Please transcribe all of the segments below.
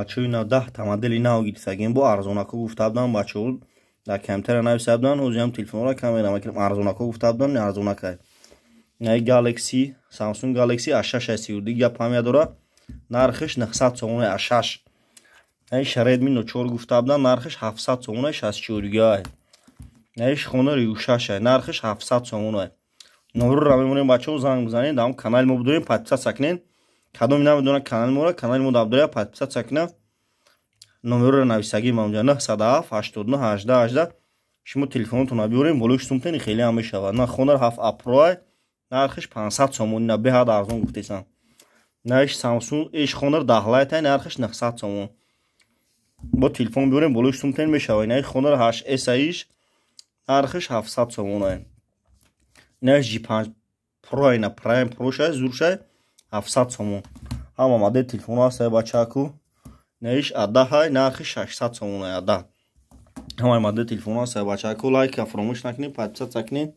Бачаҳои на 10-та модели нав гирифтагем, бо арзонако гуфта будам. Бачаҳо дар комментария нависта буданд. Ҳозирам телефонро камера мекунем. Арзонако гуфта буданд, арзонакай. Най Galaxy, Samsung Galaxy A6 32 гап ҳамя дора, нархиш 900 сомонаи A6. Наиш Redmi Note 4 гуфта буданд, нархиш 700 сомонаи 64 гай. Наиш Honor U6, нархиш 700 сомонай. Номерро мемонем, бачаҳо, занг бизанед. Дар канали мо будорем, подписаться кунед. Кадоми намедонад канали моро, канали мо дабдоря, подписаться кунад. Номерро нависагӣ ма унҷа: 907 89 18 18. Шумо телефонотонро биёрем, болои сумтени хеле ҳам мешавад. На Honor 7 A Pro, нархиш 500 сомон, на беҳад арзон гуфтесам. Наиш Samsung иш Honor 10 Lite, нархиш 900 сомон. Бо телефон биёрем, болои сумтен мешавад. Наиш Honor 8 S иш, нархиш 700 сомон. Наиш G5 Pro, на Prime Pro шай, зуршай, 700 сомон. Ҳама модел телефон ҳаст, бачаку. Наиш адаҳай, нархи 600 сомон ада. Ҳамаи модел телефон ҳаст, бачаку. Лайка фаромӯш накунед, подписаться кунед,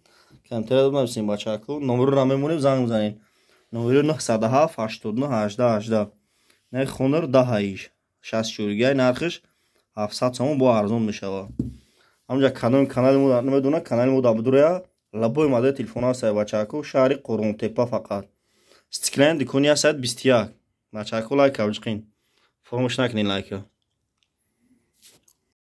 комментария нависем, бачаку. Номерро мемонем, занг бизанед. Номери 907 89 18 18. Нархи Honor 10 иш 64 гай, нархиш 700 сомон, бо арзон мешавад. Ҳамҷа кадоми канали мо намедонад, канали мо дабдурая лабои модели телефон ҳаст, бачаку. Шаҳри Қурғонтепа, фақат Стеклянный дукони 121. Бачаку, лайка биҷиқин, фаромӯш накунед лайка.